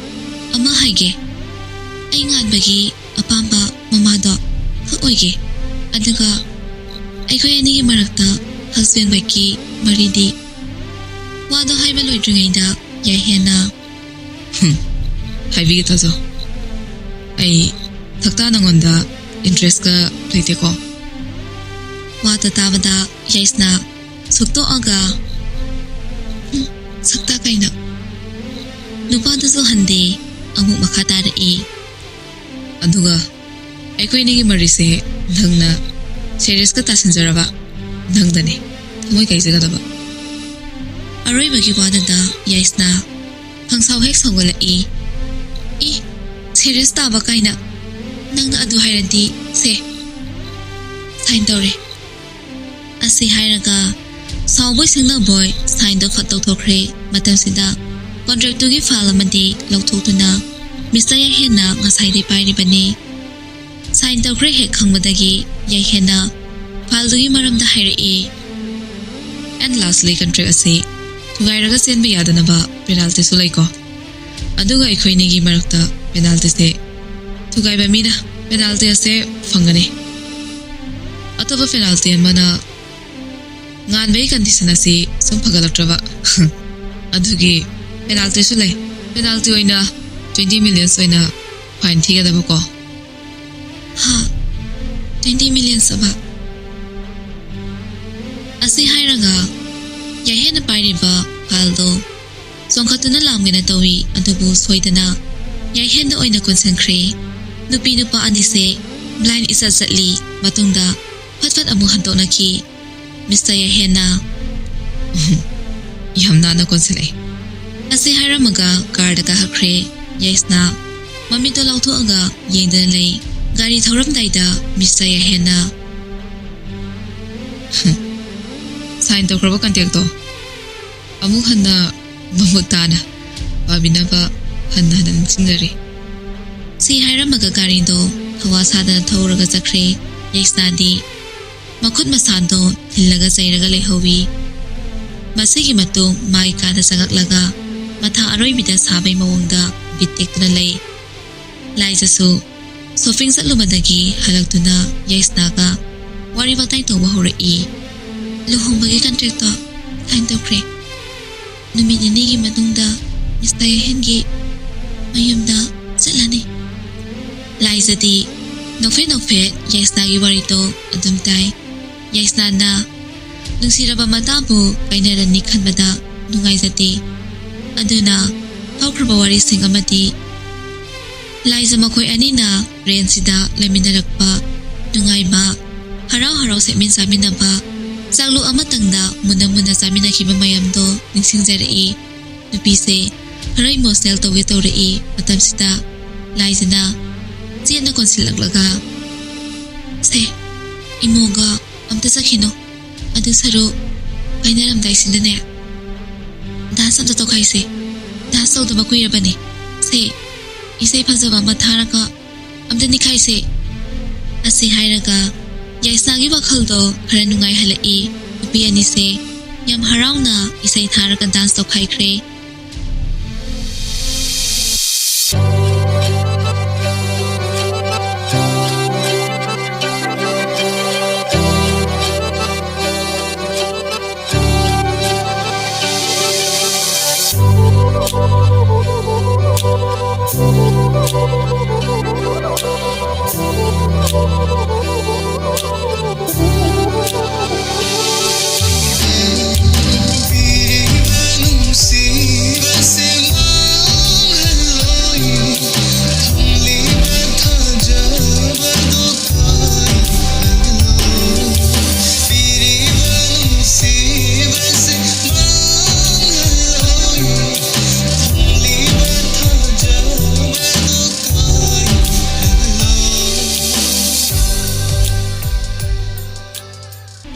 ꯑꯃ ꯍꯥꯏꯒꯦ, ꯑꯩ ꯉꯥꯟꯕꯒꯤ ꯑꯄꯥꯝꯕ ꯃꯃꯥꯗꯣ ꯈꯛ ꯑꯣꯏꯒꯦ꯫ ꯑꯗꯨꯒ ꯑꯩꯈꯣꯏ ꯑꯅꯤꯒꯤ ꯃꯔꯛꯇ husband wifeꯀꯤ ꯃꯔꯤꯗꯤ꯫" ꯋꯥꯗꯣ ꯍꯥꯏꯕ ꯂꯣꯏꯗ꯭ꯔꯤꯉꯩꯗ ꯌꯥꯏꯍꯦꯟꯅ, "ꯍꯨꯝ, ꯍꯥꯏꯕꯤꯒꯦ ꯇꯥꯖꯧ꯫ ꯑꯩ ꯁꯛꯇꯥ ꯅꯉꯣꯟꯗ interestꯀ ꯂꯩꯇꯦꯀꯣ꯫" ꯋꯥꯗꯣ ꯇꯥꯕꯗ ꯌꯥꯏꯁꯅꯥ ꯁꯨꯛꯇꯣꯛꯑꯒ, "ꯍꯨꯝ, ꯁꯛꯇꯥ ꯀꯥꯏꯅ꯫" ꯅꯨꯄꯥꯗꯨꯁꯨ ꯍꯟꯗꯦ꯫ ꯑꯃꯨꯛ ꯃꯈꯥ ꯇꯥꯔꯛꯏ꯫ "ꯑꯗꯨꯒ ꯑꯩꯈꯣꯏ ꯑꯅꯤꯒꯤ ꯃꯔꯤꯁꯦ ꯅꯪꯅ ꯁꯦꯔꯤꯌꯁꯀ ꯇꯥꯁꯤꯟꯖꯔꯕ ꯅꯪꯗꯅꯦ ꯊꯃꯣꯏ ꯀꯥꯏꯖꯒꯗꯕ꯫ ꯑꯔꯣꯏꯕꯒꯤ ꯋꯥꯗꯨꯗ ꯌꯥꯏꯁꯅꯥ ꯈꯪꯁꯥꯎ ꯍꯦꯛ ꯁꯥꯎꯒꯠꯂꯛꯏ꯫ "ꯏ, ꯁꯦꯔꯤꯌꯁ ꯇꯥꯕ ꯀꯥꯏꯅ꯫ ꯅꯪꯅ ꯑꯗꯨ ꯍꯥꯏꯔꯗꯤ ꯁꯦ, ꯁꯥꯏꯟ ꯇꯧꯔꯦ꯫" ꯑꯁꯤ ꯍꯥꯏꯔꯒ ꯁꯥꯎꯕꯣꯏ ꯁꯤꯡꯅꯕꯣꯏ ꯁꯥꯏꯟꯗꯣ ꯐꯠ ꯇꯧꯊꯣꯛꯈ꯭ꯔꯦ꯫ ꯃꯇꯝꯁꯤꯗ ꯀꯣꯟꯇ꯭ꯔꯦꯛꯇꯨꯒꯤ ꯐꯥꯏꯜ ꯑꯃꯗꯤ ꯂꯧꯊꯣꯛꯇꯨꯅ ꯃꯤꯁꯇꯔ ꯌꯥꯏꯍꯦꯟꯅ ꯉꯁꯥꯏꯗꯩ ꯄꯥꯏꯔꯤꯕꯅꯤ꯫ ꯁꯥꯏꯟ ꯇꯧꯈ꯭ꯔꯦ ꯍꯦꯛ ꯈꯪꯕꯗꯒꯤ ꯌꯥꯏꯍꯦꯟꯅ ꯐꯥꯏꯜꯗꯨꯒꯤ ꯃꯔꯝꯗ ꯍꯥꯏꯔꯛꯏ꯫ "And lastly, ꯀꯟꯇ꯭ꯔꯦꯛ ꯑꯁꯤ ꯊꯨꯒꯥꯏꯔꯒ ꯆꯦꯟꯕ ꯌꯥꯗꯅꯕ ꯄꯦꯅꯥꯜꯇꯤꯁꯨ ꯂꯩꯀꯣ꯫ ꯑꯗꯨꯒ ꯑꯩꯈꯣꯏꯅꯤꯒꯤ ꯃꯔꯛꯇ ꯄꯦꯅꯥꯜꯇꯤꯁꯦ ꯊꯨꯒꯥꯏꯕ ꯃꯤꯅ ꯄꯦꯅꯥꯜꯇꯤ ꯑꯁꯦ ꯐꯪꯒꯅꯤ꯫ ꯑꯇꯣꯞꯄ ꯄꯦꯅꯥꯜꯇꯤ ꯑꯃꯅ ꯉꯥꯟꯕꯒꯤ ꯀꯟꯗꯤꯁꯟ ꯑꯁꯤ ꯁꯨꯝ ꯐꯒꯠꯂꯛꯇ꯭ꯔꯕ ꯑꯗꯨꯒꯤ ꯄꯦꯅꯥꯜꯇꯤꯁꯨ ꯂꯩ꯫ ꯄꯦꯅꯥꯜꯇꯤ ꯑꯣꯏꯅ ꯇ꯭ꯋꯦꯟꯇꯤ ꯃꯤꯂꯤꯌꯟꯁ ꯑꯣꯏꯅ ꯐꯥꯏꯟ ꯊꯤꯒꯗꯕꯀꯣ꯫" "ꯍꯥ? ꯇ꯭ꯋꯦꯟꯇꯤ ꯃꯤꯂꯤꯌꯟꯁ ꯑꯕ?" ꯑꯁꯤ ꯍꯥꯏꯔꯒ ꯌꯥꯏꯍꯦꯟꯅ ꯄꯥꯏꯔꯤꯕ ꯐꯥꯏꯜꯗꯣ ꯆꯣꯡꯈꯠꯇꯨꯅ ꯂꯥꯝꯒꯦꯅ ꯇꯧꯏ, ꯑꯗꯨꯕꯨ ꯁꯣꯏꯗꯅ ꯌꯥꯏꯍꯦꯟꯗ ꯑꯣꯏꯅ ꯀꯣꯟꯁꯤꯟꯈ꯭ꯔꯦ꯫ ꯅꯨꯄꯤ ꯅꯨꯄꯥ ꯑꯅꯤꯁꯦ ꯕ꯭ꯂꯥꯏꯟ ꯏꯆꯠ ꯆꯠꯂꯤ꯫ ꯃꯇꯨꯡꯗ ꯐꯠ ꯐꯠ ꯑꯃꯨꯛ ꯍꯟꯗꯣꯛꯅꯈꯤ꯫ ꯃꯤꯁꯇꯔ ꯌꯥꯏꯍꯦꯟꯅ, "ꯌꯥꯝ ꯅꯥꯟꯅ ꯀꯣꯟꯁꯤꯜꯂꯛꯑꯦ꯫" ꯑꯁꯤ ꯍꯥꯏꯔꯝꯃꯒ ꯀꯥꯔꯗ ꯀꯥꯈꯠꯈ꯭ꯔꯦ꯫ ꯌꯥꯏꯁꯅꯥ ꯃꯃꯤꯠꯇꯣ ꯂꯥꯎꯊꯣꯛꯑꯒ ꯌꯦꯡꯗꯨꯅ ꯂꯩ꯫ ꯒꯥꯔꯤ ꯊꯧꯔꯝꯗꯥꯏꯗ ꯃꯤꯁꯇꯔ ꯌꯥꯏꯍꯦꯟꯅ, "ꯁꯥꯏꯟ ꯇꯧꯈ꯭ꯔꯕ ꯀꯟꯇ꯭ꯔꯦꯛꯇꯣ ꯑꯃꯨꯛ ꯍꯟꯅ ꯃꯃꯨꯠ ꯇꯥꯅ ꯄꯥꯕꯤꯅꯕ ꯍꯟꯅ ꯍꯟꯅ ꯅꯤꯡꯁꯤꯡꯖꯔꯤ꯫" ꯁꯤ ꯍꯥꯏꯔꯝꯃꯒ ꯒꯥꯔꯤꯗꯣ ꯊꯋꯥ ꯁꯥꯗꯅ ꯊꯧꯔꯒ ꯆꯠꯈ꯭ꯔꯦ꯫ ꯌꯥꯏꯁꯅꯥꯗꯤ ꯃꯈꯨꯠ ꯃꯁꯥꯗꯣ ꯊꯤꯜꯂꯒ ꯆꯩꯔꯒ ꯂꯩꯍꯧꯋꯤ꯫ ꯃꯁꯤꯒꯤ ꯃꯇꯨꯡ ꯃꯥꯒꯤ ꯀꯥꯗ ꯆꯪꯉꯛꯂꯒ ꯃꯊꯥ ꯑꯔꯣꯏꯕꯤꯗ ꯁꯥꯕꯩ ꯃꯑꯣꯡꯗ ꯕꯤꯠ ꯇꯦꯛꯇꯨꯅ ꯂꯩ꯫ ꯂꯥꯏꯖꯁꯨ ꯁꯣꯄꯤꯡ ꯆꯠꯂꯨꯕꯗꯒꯤ ꯍꯜꯂꯛꯇꯨꯅ ꯌꯥꯏꯁꯅꯥꯒ ꯋꯥꯔꯤ ꯋꯥꯇꯥꯏ ꯇꯧꯕ ꯍꯧꯔꯛꯏ꯫ "ꯂꯨꯍꯣꯡꯕꯒꯤ ꯀꯟꯇ꯭ꯔꯦꯛꯇꯣ ꯁꯥꯏꯟ ꯇꯧꯈ꯭ꯔꯦ꯫ ꯅꯨꯃꯤꯠ ꯅꯤꯅꯤꯒꯤ ꯃꯇꯨꯡꯗ ꯃꯤꯁꯇꯔ ꯌꯥꯏꯍꯦꯟꯒꯤ ꯃꯌꯨꯝꯗ ꯆꯠꯂꯅꯤ꯫" ꯂꯥꯏꯖꯗꯤ ꯅꯣꯛꯐꯦꯠ ꯅꯣꯛꯐꯦꯠ ꯌꯥꯏꯁꯅꯥꯒꯤ ꯋꯥꯔꯤꯗꯣ ꯑꯗꯨꯝ ꯇꯥꯏ꯫ ꯌꯥꯏꯁꯅꯥꯅ ꯅꯨꯡꯁꯤꯔꯕ ꯃꯇꯥꯕꯨ ꯀꯥꯏꯅꯔꯅꯤ ꯈꯟꯕꯗ ꯅꯨꯡꯉꯥꯏꯖꯗꯦ꯫ ꯑꯗꯨꯅ ꯍꯧꯈ꯭ꯔꯕ ꯋꯥꯔꯤꯁꯤꯡ ꯑꯃꯗꯤ ꯂꯥꯏꯖ ꯃꯈꯣꯏ ꯑꯅꯤꯅ ꯔꯦꯟꯁꯤꯗ ꯂꯩꯃꯤꯟꯅꯔꯛꯄ ꯅꯨꯡꯉꯥꯏꯕ ꯍꯔꯥꯎ ꯍꯔꯥꯎ ꯁꯦꯠꯃꯤꯟ ꯆꯥꯃꯤꯟꯅꯕ, ꯆꯥꯛꯂꯨꯛ ꯑꯃꯇꯪꯗ ꯃꯨꯟꯅ ꯃꯨꯟꯅ ꯆꯥꯃꯤꯟꯅꯈꯤꯕ ꯃꯌꯥꯝꯗꯣ ꯅꯤꯡꯁꯤꯡꯖꯔꯛꯏ꯫ ꯅꯨꯄꯤꯁꯦ ꯈꯔ ꯏꯃꯣꯁꯅꯦꯜ ꯇꯧꯒꯦ ꯇꯧꯔꯛꯏ꯫ ꯃꯇꯝꯁꯤꯗ ꯂꯥꯏꯖꯅ ꯆꯦꯠꯅ ꯀꯣꯟꯁꯤꯜꯂꯛꯂꯒ, "ꯁꯦ, ꯏꯃꯣꯒ ꯑꯝꯇ ꯆꯠꯈꯤꯅꯣ꯫ ꯑꯗꯨ ꯁꯔꯨꯛ ꯀꯥꯏꯅꯔꯝꯗꯥꯏꯁꯤꯗꯅꯦ ꯗꯥꯟꯁ ꯑꯝꯇ ꯇꯧꯈꯥꯏꯁꯦ꯫ ꯗꯥꯟꯁ ꯇꯧꯗꯕ ꯀꯨꯏꯔꯕꯅꯤ꯫ ꯁꯦ, ꯏꯁꯩ ꯐꯖꯕ ꯑꯃ ꯊꯥꯔꯒ ꯑꯝꯇ ꯅꯤꯛꯈꯥꯏꯁꯦ"꯫ ꯑꯁꯤ ꯍꯥꯏꯔꯒ ꯌꯥꯏꯁꯅꯥꯒꯤ ꯋꯥꯈꯜꯗꯣ ꯈꯔ ꯅꯨꯡꯉꯥꯏꯍꯜꯂꯛꯏ꯫ ꯅꯨꯄꯤ ꯑꯅꯤꯁꯦ ꯌꯥꯝ ꯍꯔꯥꯎꯅ ꯏꯁꯩ ꯊꯥꯔꯒ ꯗꯥꯟꯁ ꯇꯧꯈꯥꯏꯈ꯭ꯔꯦ꯫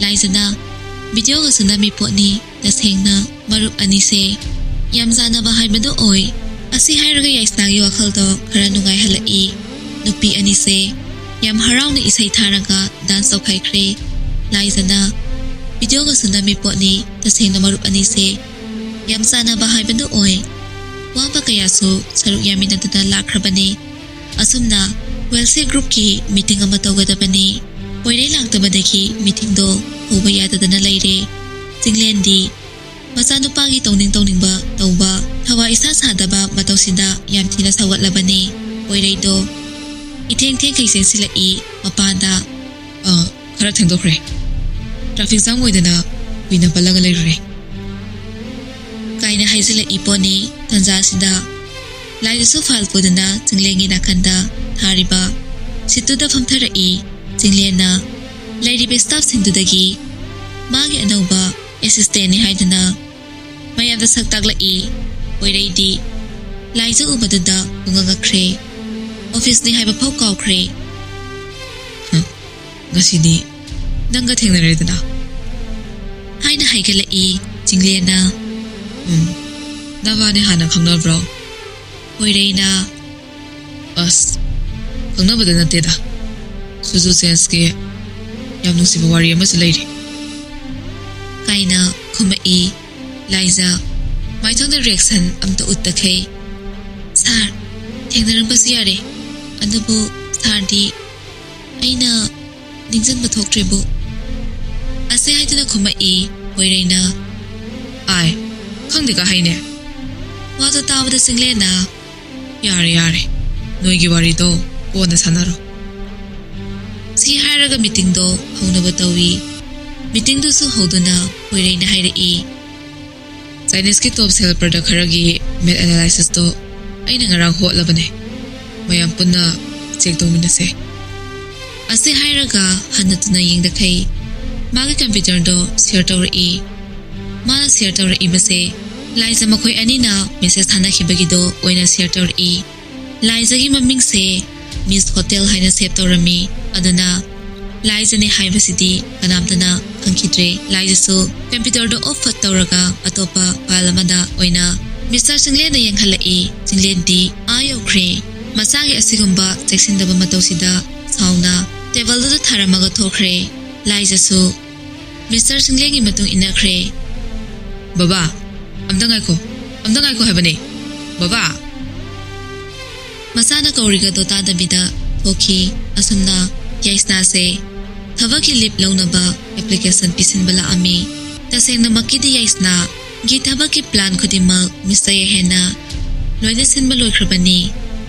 ꯂꯥꯏꯖꯅ ꯚꯤꯗꯤꯑꯣꯒꯁꯨ ꯅꯝꯃꯤ ꯄꯣꯠꯅꯤ꯫ ꯇꯁꯦꯡꯅ ꯃꯔꯨꯞ ꯑꯅꯤꯁꯦ ꯌꯥꯝ ꯆꯥꯟꯅꯕ ꯍꯥꯏꯕꯗꯨ ꯑꯣꯏ꯫ ꯑꯁꯤ ꯍꯥꯏꯔꯒ ꯌꯥꯏꯁꯅꯥꯒꯤ ꯋꯥꯈꯜꯗꯣ ꯈꯔ ꯅꯨꯡꯉꯥꯏꯍꯜꯂꯛꯏ꯫ ꯅꯨꯄꯤ ꯑꯅꯤꯁꯦ ꯌꯥꯝ ꯍꯔꯥꯎꯅ ꯏꯁꯩ ꯊꯥꯔꯒ ꯗꯥꯟꯁ ꯇꯧꯈꯥꯏꯈ꯭ꯔꯦ꯫ ꯂꯥꯏꯖꯅ ꯚꯤꯗꯤꯑꯣꯒꯁꯨ ꯅꯝꯃꯤ ꯄꯣꯠꯅꯤ꯫ ꯇꯁꯦꯡꯅ ꯃꯔꯨꯞ ꯑꯅꯤꯁꯦ ꯌꯥꯝ ꯆꯥꯟꯅꯕ ꯍꯥꯏꯕꯗꯨ ꯑꯣꯏ꯫ ꯋꯥꯕ ꯀꯌꯥꯁꯨ ꯁꯔꯨꯛ ꯌꯥꯃꯤꯟꯅꯗꯨꯅ ꯂꯥꯛꯈ꯭ꯔꯕꯅꯤ꯫ ꯑꯁꯨꯝꯅ ꯋꯦꯜꯁꯦ ꯒ꯭ꯔꯨꯞꯀꯤ ꯃꯤꯇꯤꯡ ꯑꯃ ꯇꯧꯒꯗꯕꯅꯤ꯫ ꯄꯣꯏꯔꯩ ꯂꯥꯛꯇꯕꯗꯒꯤ ꯃꯤꯇꯤꯡꯗꯣ ꯍꯧꯕ ꯌꯥꯗꯗꯅ ꯂꯩꯔꯦ꯫ ꯆꯤꯡꯂꯦꯟꯗꯤ ꯃꯆꯥꯅꯨꯄꯥꯒꯤ ꯇꯧꯅꯤꯡ ꯇꯧꯅꯤꯡꯕ ꯇꯧꯕ, ꯊꯋꯥ ꯏꯁꯥ ꯁꯥꯗꯕ ꯃꯇꯧꯁꯤꯗ ꯌꯥꯝ ꯊꯤꯅ ꯁꯧꯒꯠꯂꯕꯅꯤ꯫ ꯄꯣꯏꯔꯩꯗꯣ ꯏꯊꯦꯡ ꯊꯦꯡꯈꯩ ꯆꯦꯟꯁꯤꯜꯂꯛꯏ꯫ ꯃꯄꯥꯟꯗ, "ꯑ, ꯈꯔ ꯊꯦꯡꯗꯣꯛꯈ꯭ꯔꯦ꯫ ꯇ꯭ꯔꯥꯐꯤꯛ ꯖꯥꯝ ꯑꯣꯏꯗꯅ ꯀꯨꯏꯅ ꯄꯜꯂꯒ ꯂꯩꯔꯨꯔꯦ"꯫ ꯀꯥꯏꯅ ꯍꯥꯏꯖꯤꯜꯂꯛꯏ ꯄꯣꯠꯅꯤ꯫ ꯇꯟꯖꯥꯁꯤꯗ ꯂꯥꯏꯗꯨꯁꯨ ꯐꯥꯏꯜ ꯄꯨꯗꯨꯅ ꯆꯤꯡꯂꯦꯟꯒꯤ ꯅꯥꯀꯟꯗ ꯊꯥꯔꯤꯕ ꯁꯤꯠꯇꯨꯗ ꯐꯝꯊꯔꯛꯏ꯫ ꯆꯤꯡꯂꯦꯟꯅ ꯂꯩꯔꯤꯕ staffꯁꯤꯡꯗꯨꯗꯒꯤ ꯃꯥꯒꯤ ꯑꯅꯧꯕ assistantꯅꯤ ꯍꯥꯏꯗꯨꯅ ꯃꯌꯥꯝꯗ ꯁꯛ ꯇꯥꯛꯂꯛꯏ꯫ ꯍꯣꯏꯔꯩꯗꯤ ꯂꯥꯏꯖ ꯎꯕꯗꯨꯗ ꯄꯨꯡꯉꯛ ꯉꯛꯈ꯭ꯔꯦ꯫ Officeꯅꯤ ꯍꯥꯏꯕ ꯐꯥꯎ ꯀꯥꯎꯈ꯭ꯔꯦ꯫ "ꯍ, ꯉꯁꯤꯗꯤ ꯅꯪꯒ ꯊꯦꯡꯅꯔꯦꯗꯅ?" ꯍꯥꯏꯅ ꯍꯥꯏꯒꯠꯂꯛꯏ ꯆꯤꯡꯂꯦꯟꯅ꯫ "ꯎꯝ, ꯅꯕꯥꯅꯤ ꯍꯥꯟꯅ ꯈꯪꯅꯕ꯭ꯔꯣ?" ꯍꯣꯏꯔꯩꯅ꯫ "ꯑꯁ, ꯈꯪꯅꯕꯗ ꯅꯠꯇꯦꯗ꯫ ꯁꯨꯖꯨ ꯁꯦꯟꯁꯀꯤ ꯌꯥꯝ ꯅꯨꯡꯁꯤꯕ ꯋꯥꯔꯤ ꯑꯃꯁꯨ ꯂꯩꯔꯤ," ꯀꯥꯏꯅ ꯈꯨꯝꯃꯛꯏ ꯂꯥꯏꯖ꯫ ꯃꯥꯏꯊꯣꯡꯗ reaction ꯑꯝꯇ ꯎꯠꯇꯈꯩ꯫ "Sir, ꯊꯦꯡꯅꯔꯝꯕꯁꯨ ꯌꯥꯔꯦ꯫ ꯑꯗꯨꯕꯨ sirꯗꯤ ꯑꯩꯅ ꯅꯤꯡꯁꯤꯡꯕ ꯊꯣꯛꯇ꯭ꯔꯤꯕꯨ?" ꯑꯁꯦ ꯍꯥꯏꯗꯨꯅ ꯈꯨꯝꯃꯛꯏ ꯍꯣꯏꯔꯩꯅ꯫ "ꯑꯥꯏ, ꯈꯪꯗꯦ ꯀꯥ ꯍꯥꯏꯅꯦ?" ꯋꯥꯗꯣ ꯇꯥꯕꯗ ꯆꯤꯡꯂꯦꯟꯅ, "ꯌꯥꯔꯦ, ꯌꯥꯔꯦ, ꯅꯣꯏꯒꯤ ꯋꯥꯔꯤꯗꯣ ꯀꯣꯟꯅ ꯁꯥꯟꯅꯔꯣ꯫" ꯁꯤ ꯍꯥꯏꯔꯒ meetingꯗꯣ ꯍꯧꯅꯕ ꯇꯧꯏ꯫ Meetingꯗꯨꯁꯨ ꯍꯧꯗꯨꯅ ꯍꯣꯏꯔꯩꯅ ꯍꯥꯏꯔꯛꯏ꯫ "Chineseꯀꯤ top sellerꯗ ꯈꯔꯒꯤ math analysisꯇꯣ ꯑꯩꯅ ꯉꯔꯥꯡ ꯍꯣꯠꯂꯕꯅꯦ꯫ ꯃꯌꯥꯝ ꯄꯨꯟꯅ check ꯇꯧꯃꯤꯟꯅꯁꯦ꯫" ꯑꯁꯤ ꯍꯥꯏꯔꯒ ꯍꯟꯅ ꯇꯨꯅ ꯌꯦꯡꯗꯈꯩ ꯃꯥꯒꯤ computerꯗꯣ share ꯇꯧꯔꯛꯏ꯫ ꯃꯥꯅ share ꯇꯧꯔꯛꯏꯕꯁꯦ ꯂꯥꯏꯖ ꯃꯈꯣꯏ ꯑꯅꯤꯅ message ꯊꯥꯅꯈꯤꯕꯒꯤꯗꯣ ꯑꯣꯏꯅ share ꯇꯧꯔꯛꯏ꯫ ꯂꯥꯏꯖꯒꯤ ꯃꯃꯤꯡꯁꯦ Miss Hotel ꯍꯥꯏꯅ save ꯇꯧꯔꯝꯃꯤ꯫ ꯑꯗꯨꯅ ꯂꯥꯏꯖꯅꯦ ꯍꯥꯏꯕꯁꯤꯗꯤ ꯀꯅꯥꯝꯇꯅ ꯈꯪꯈꯤꯗ꯭ꯔꯦ꯫ ꯂꯥꯏꯖꯁꯨ computerꯗꯣ off ꯐꯠ ꯇꯧꯔꯒ ꯑꯇꯣꯞꯄ file ꯑꯃꯗ ꯑꯣꯏꯅ Mister ꯆꯤꯡꯂꯦꯟꯗ ꯌꯦꯡꯍꯜꯂꯛꯏ꯫ ꯆꯤꯡꯂꯦꯟꯗꯤ ꯑꯥ ꯌꯧꯈ꯭ꯔꯦ꯫ ꯃꯆꯥꯒꯤ ꯑꯁꯤꯒꯨꯝꯕ ꯆꯦꯛꯁꯤꯟꯗꯕ ꯃꯇꯧꯁꯤꯗ ꯁꯥꯎꯅ tableꯗꯨꯗ ꯊꯥꯔꯝꯃꯒ ꯊꯣꯛꯈ꯭ꯔꯦ꯫ ꯂꯥꯏꯖꯁꯨ Mister ꯆꯤꯡꯂꯦꯟꯒꯤ ꯃꯇꯨꯡ ꯏꯟꯅꯈ꯭ꯔꯦ꯫ "ꯕꯕꯥ, ꯑꯝꯇ ꯉꯥꯏꯈꯣ, ꯑꯝꯇ ꯉꯥꯏꯈꯣ ꯍꯥꯏꯕꯅꯦ, ꯕꯕꯥ!" ꯃꯆꯥꯅ ꯀꯧꯔꯤꯒꯗꯣ ꯇꯥꯗꯕꯤꯗ ꯊꯣꯛꯈꯤ꯫ ꯑꯁꯨꯝꯅ ꯌꯥꯏꯁꯅꯥꯁꯦ ꯊꯕꯛꯀꯤ leave ꯂꯧꯅꯕ application ꯄꯤꯁꯤꯟꯕ ꯂꯥꯛꯑꯝꯃꯤ꯫ ꯇꯁꯦꯡꯅꯃꯛꯀꯤꯗꯤ ꯌꯥꯏꯁꯅꯥꯒꯤ ꯊꯕꯛꯀꯤ plan ꯈꯨꯗꯤꯡꯃꯛ Mister ꯌꯥꯏꯍꯦꯟꯅ ꯂꯣꯏꯅ ꯁꯤꯟꯕ ꯂꯣꯏꯈ꯭ꯔꯕꯅꯤ꯫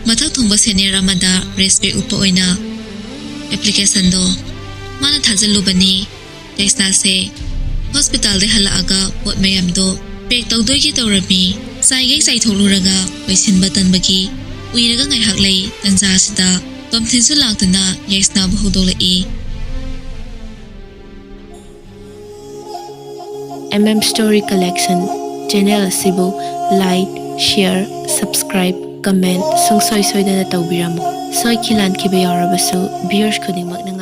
ꯃꯊꯛ ꯊꯣꯡꯕ senior ꯑꯃꯗ respect ꯎꯠꯄ ꯑꯣꯏꯅ applicationꯗꯣ ꯃꯥꯅ ꯊꯥꯖꯤꯜꯂꯨꯕꯅꯤ꯫ ꯌꯥꯏꯁꯅꯥꯁꯦ hospitalꯗꯩ ꯍꯜꯂꯛꯑꯒ ꯄꯣꯠ ꯃꯌꯥꯝꯗꯣ pack ꯇꯧꯗꯣꯏꯒꯤ ꯇꯧꯔꯝꯃꯤ꯫ ꯆꯥꯏꯒꯩ ꯆꯥꯏꯊꯣꯛꯂꯨꯔꯒ ꯂꯣꯏꯁꯤꯟꯕ ꯇꯟꯕꯒꯤ ꯎꯏꯔꯒ ꯉꯥꯏꯍꯥꯛ ꯂꯩ꯫ ꯇꯟꯖꯥ ꯑꯁꯤꯗ ꯇꯣꯝꯊꯤꯟꯁꯨ ꯂꯥꯛꯇꯨꯅ ꯌꯥꯏꯁꯅꯥꯕꯨ ꯍꯧꯗꯣꯛꯂꯛꯏ꯫ M M Story Collection channel ꯑꯁꯤꯕꯨ like, share, subscribe, comment ꯁꯨꯡꯁꯣꯏ ꯁꯣꯏꯗꯅ ꯇꯧꯕꯤꯔꯝꯃꯨ꯫ ꯁꯣꯏꯈꯤ ꯂꯥꯟꯈꯤꯕ ꯌꯥꯎꯔꯕꯁꯨ viewers ꯈꯨꯗꯤꯡꯃꯛꯅ